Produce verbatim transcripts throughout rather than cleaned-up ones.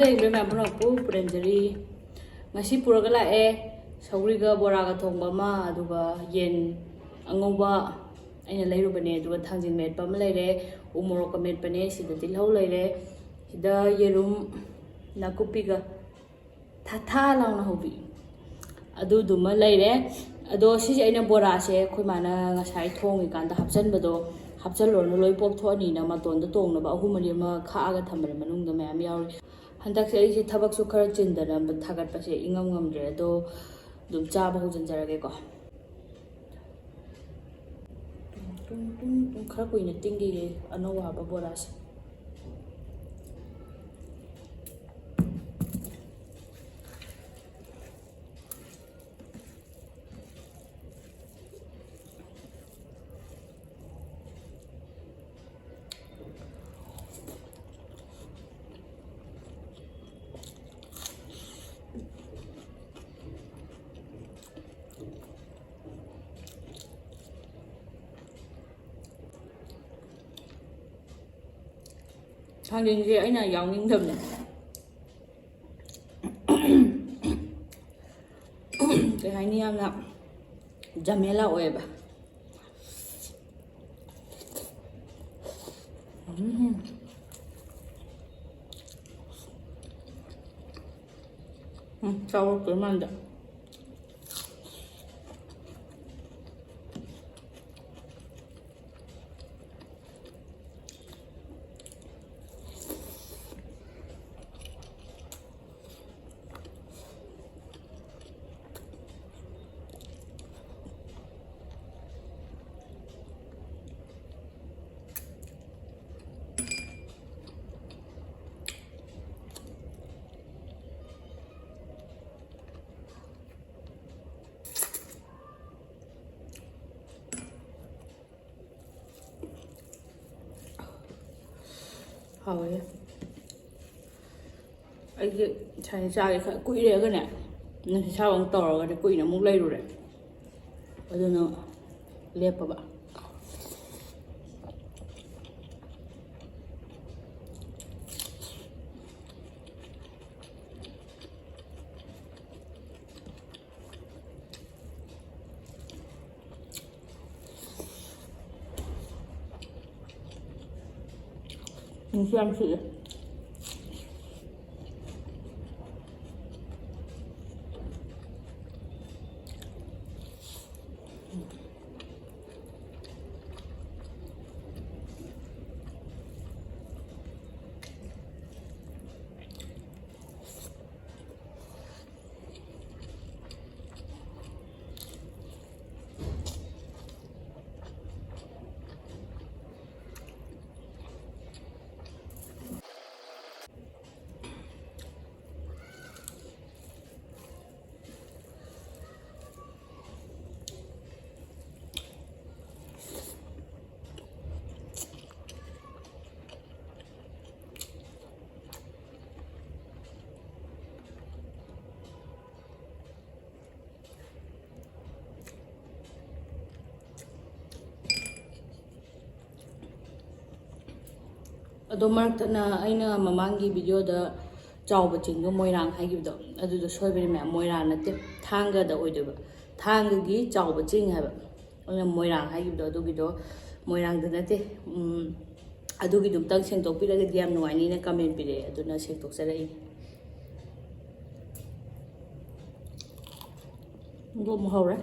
ꯌꯦꯡꯕꯤꯔ ꯃꯌꯥꯝ ꯄꯨꯝꯅꯃꯛꯄꯨ ꯄꯨꯔꯦꯝꯖꯔꯤ꯫ ꯉꯁꯤ ꯄꯨꯔꯒ ꯂꯥꯛꯑꯦ ꯁꯧꯒ꯭ꯔꯤꯒ ꯕꯣꯔꯥꯒ ꯊꯣꯡꯕ ꯑꯃ, ꯑꯗꯨꯒ ꯌꯦꯟ ꯑꯉꯧꯕ ꯑꯩꯅ ꯂꯩꯔꯨꯕꯅꯦ, ꯑꯗꯨꯒ ꯊꯥꯡꯖꯤꯡ ꯃꯦꯠꯄ ꯑꯃ ꯂꯩꯔꯦ, ꯎ ꯃꯣꯔꯣꯛꯀ ꯃꯦꯠꯄꯅꯦ, ꯁꯤꯗ ꯇꯤꯜꯍꯧ ꯂꯩꯔꯦ, ꯁꯤꯗ ꯌꯦꯔꯨꯝ ꯅꯥꯀꯨꯞꯄꯤꯒ ꯊꯥ ꯊꯥ ꯂꯥꯎꯅ ꯍꯧꯕꯤ ꯑꯗꯨꯗꯨꯃ ꯂꯩꯔꯦ꯫ ꯑꯗꯣ ꯁꯤꯁꯦ ꯑꯩꯅ ꯕꯣꯔꯥꯁꯦ ꯑꯩꯈꯣꯏ ꯃꯥꯅ ꯉꯁꯥꯏ ꯊꯣꯡꯉꯤꯀꯥꯟꯗ ꯍꯥꯞꯆꯟꯕꯗꯣ, ꯍꯥꯞꯆꯜꯂꯨꯔꯅꯨ, ꯂꯣꯏ ꯄꯣꯞꯊꯣꯛꯑꯅꯤꯅ ꯃꯇꯣꯟꯗ ꯇꯣꯡꯅꯕ ꯑꯍꯨꯝ ꯃꯔꯤ ꯑꯃ ꯈꯥꯛꯑꯒ ꯊꯝꯕꯅꯦ, ꯃꯅꯨꯡꯗ ꯃꯌꯥꯝ ꯌꯥꯎꯔꯤ꯫ ꯍꯟꯗꯛꯁꯦ ꯑꯩꯁꯦ ꯊꯕꯛꯁꯨ ꯈꯔ ꯆꯤꯟꯗꯅ ꯊꯥꯒꯠꯄꯁꯦ ꯏꯉꯝ ꯉꯝꯗ꯭ꯔꯦ꯫ ꯑꯗꯣ ꯑꯗꯨꯝ ꯆꯥꯕ ꯍꯧꯖꯤꯟꯖꯔꯒꯦꯀꯣ꯫ ꯇꯨꯡ, ꯇꯨꯡ, ꯇꯨꯡ, ꯈꯔ ꯀꯨꯏꯅ ꯇꯤꯡꯈꯤꯒꯦ ꯑꯅꯧꯕ ꯍꯥꯞꯄ ꯕꯣꯔꯥꯁꯦ꯫ ꯊꯥꯡꯖꯤꯡꯁꯦ ꯑꯩꯅ ꯌꯥꯎꯅꯤꯡꯗꯕꯅꯦ꯫ ꯀꯩ ꯍꯥꯏꯅꯤ, ꯌꯥꯝꯅ ꯖꯃꯦꯂꯥ ꯑꯣꯏꯌꯦꯕ꯫ ꯎꯝ꯫ ꯎꯝ, ꯆꯥꯎꯔꯛꯇꯣꯏ ꯃꯥꯟꯗ꯫ ꯍꯥꯎꯋꯦ꯫ ꯑꯩꯁꯦ ꯁꯟ ꯆꯥꯒꯦ ꯈꯔ ꯀꯨꯏꯔꯦꯒꯅꯦ, ꯅꯨꯡꯁꯤꯠ ꯁꯥꯕ ꯑꯃꯨꯛ ꯇꯧꯔꯒꯅꯦ ꯀꯨꯏꯅ ꯑꯃꯨꯛ ꯂꯩꯔꯨꯔꯦ, ꯑꯗꯨꯅ ꯂꯦꯞꯄꯕ꯫ ꯅꯨꯡꯁꯨ ꯌꯥꯝ ꯁꯤꯛꯑꯦ꯫ ꯑꯗꯣ ꯃꯔꯛꯇꯅ ꯑꯩꯅ ꯃꯃꯥꯡꯒꯤ ꯚꯤꯗꯤꯑꯣꯗ ꯆꯥꯎꯕ ꯆꯤꯡꯗꯣ ꯃꯣꯏꯔꯥꯡ ꯍꯥꯏꯈꯤꯕꯗꯣ, ꯑꯗꯨꯗꯣ ꯁꯣꯏꯕꯅꯤ ꯃꯌꯥꯝ, ꯃꯣꯏꯔꯥꯡ ꯅꯠꯇꯦ, ꯊꯥꯡꯒꯗ ꯑꯣꯏꯗꯣꯏꯕ꯫ ꯊꯥꯡꯒꯒꯤ ꯆꯥꯎꯕ ꯆꯤꯡ ꯍꯥꯏꯕ, ꯑꯩꯅ ꯃꯣꯏꯔꯥꯡ ꯍꯥꯏꯈꯤꯕꯗꯣ, ꯑꯗꯨꯒꯤꯗꯣ ꯃꯣꯏꯔꯥꯡꯗ ꯅꯠꯇꯦ꯫ ꯎꯝ, ꯑꯗꯨꯒꯤꯗꯨꯝꯇꯪ ꯁꯦꯡꯗꯣꯛꯄꯤꯔꯒꯗꯤ ꯌꯥꯝ ꯅꯨꯡꯉꯥꯏꯅꯤꯅ ꯀꯃꯦꯟ ꯄꯤꯔꯛꯑꯦ, ꯑꯗꯨꯅ ꯁꯦꯡꯗꯣꯛꯆꯔꯛꯏꯅꯦ꯫ ꯑꯗꯨ ꯑꯃꯨꯛ ꯍꯧꯔꯦ꯫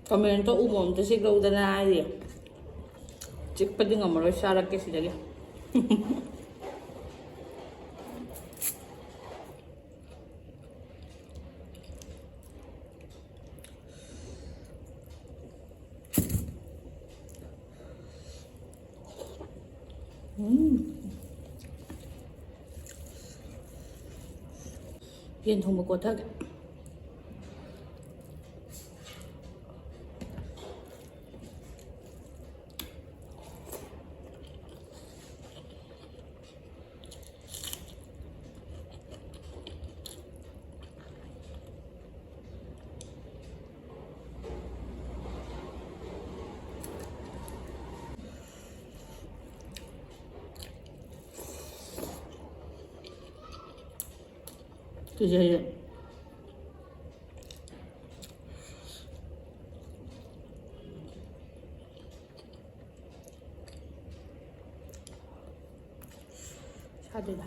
ꯀꯃꯦꯟꯇꯣ ꯎꯕ ꯑꯝꯇ ꯆꯤꯛꯂꯧꯗꯅ ꯍꯥꯏꯔꯤ꯫ ꯆꯤꯛꯄꯗꯤ ꯉꯝꯃꯔꯣꯏ, ꯆꯥꯔꯛꯀꯦ ꯁꯤꯗꯒꯤ꯫ ꯎꯝ꯫ ꯌꯦꯟ ꯊꯣꯡꯕ ꯀꯣꯠꯊꯒꯦ꯫ ꯄꯤꯖꯩꯌꯦ꯫ ꯁꯥꯗꯣꯏꯕ꯫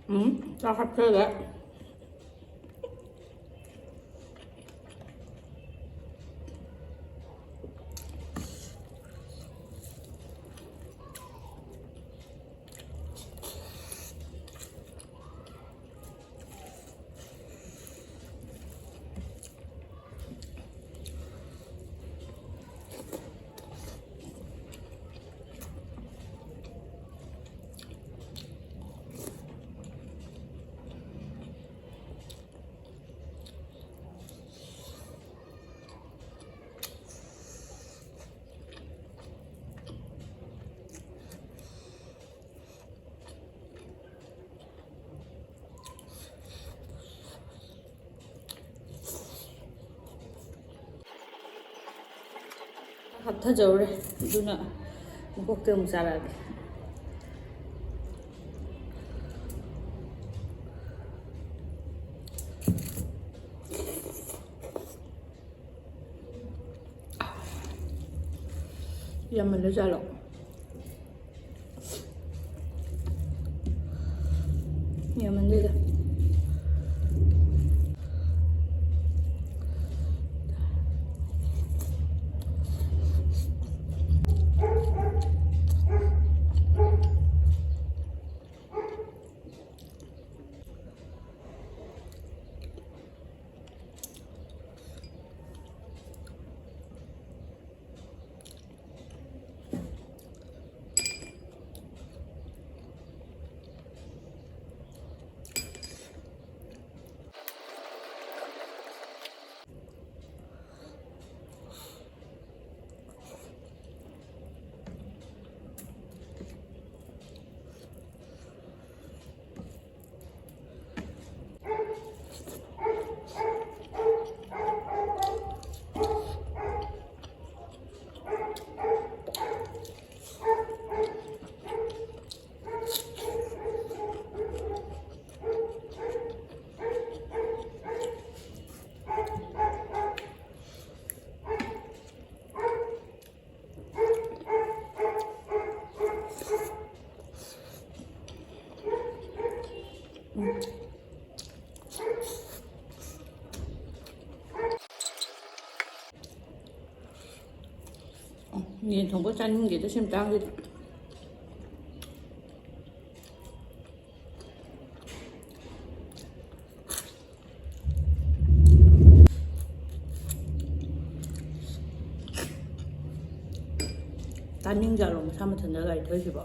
ꯎꯝ, ꯆꯥꯛ ꯍꯥꯞꯆꯜꯂꯦ꯫ ꯍꯥꯞꯊꯖꯧꯔꯦ, ꯑꯗꯨꯅ ꯃꯀꯣꯛꯇ ꯑꯃꯨꯛ ꯆꯥꯔꯛꯑꯒꯦ꯫ ꯌꯥꯝꯃꯜꯂꯖꯥꯠꯂꯣ? ꯌꯥꯝꯃꯟꯗꯦꯗ꯫ ꯌꯦꯟ ꯊꯣꯡꯕ ꯆꯥꯅꯤꯡꯗꯦꯗ ꯁꯤ ꯃꯇꯥꯡꯁꯤꯗꯤ꯫ ꯇꯥꯅꯤꯡꯖꯥꯠꯂꯣ ꯃꯁꯥ ꯃꯊꯟꯇ ꯒꯥꯔꯤ ꯊꯧꯔꯤꯁꯤꯕꯣ?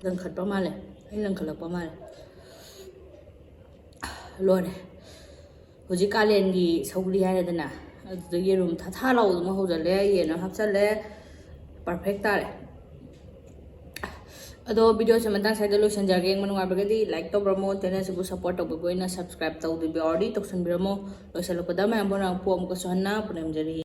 ꯂꯪꯈꯠꯄ ꯃꯥꯜꯂꯦ꯫ ꯑꯩ ꯂꯪꯈꯠꯂꯛꯄ ꯃꯥꯜꯂꯦ꯫ ꯂꯣꯏꯔꯦ꯫ ꯍꯧꯖꯤꯛ ꯀꯥꯂꯦꯟꯒꯤ ꯁꯧꯒ꯭ꯔꯤ ꯍꯥꯏꯔꯦꯗꯅ, ꯑꯗꯨꯗ ꯌꯦꯔꯨꯝ ꯊꯥ ꯊꯥ ꯂꯥꯎꯕꯗꯨꯃ ꯍꯧꯖꯜꯂꯦ, ꯌꯦꯟ ꯑꯃ ꯍꯥꯞꯆꯜꯂꯦ꯫ Perfect ꯇꯥꯔꯦ꯫ ꯑꯗꯣ videoꯁꯦ ꯃꯇꯥꯡ ꯁ꯭ꯋꯥꯏꯗ ꯂꯣꯏꯁꯤꯟꯖꯔꯒꯦ꯫ ꯌꯦꯡꯕ ꯅꯨꯡꯉꯥꯏꯕꯒꯗꯤ like ꯇꯧꯕꯤꯔꯝꯃꯣ, channelꯁꯤꯕꯨ support ꯇꯧꯕꯤꯕ ꯑꯣꯏꯅ subscribe ꯇꯧꯗꯕ already ꯇꯧꯁꯟꯕꯤꯔꯝꯃꯣ꯫ ꯂꯣꯏꯁꯤꯜꯂꯛꯄꯗ ꯃꯌꯥꯝ ꯄꯨꯝꯅꯃꯛꯄꯨ ꯑꯃꯨꯛꯀꯁꯨ ꯍꯟꯅ ꯄꯨꯅꯦꯝꯖꯔꯤ꯫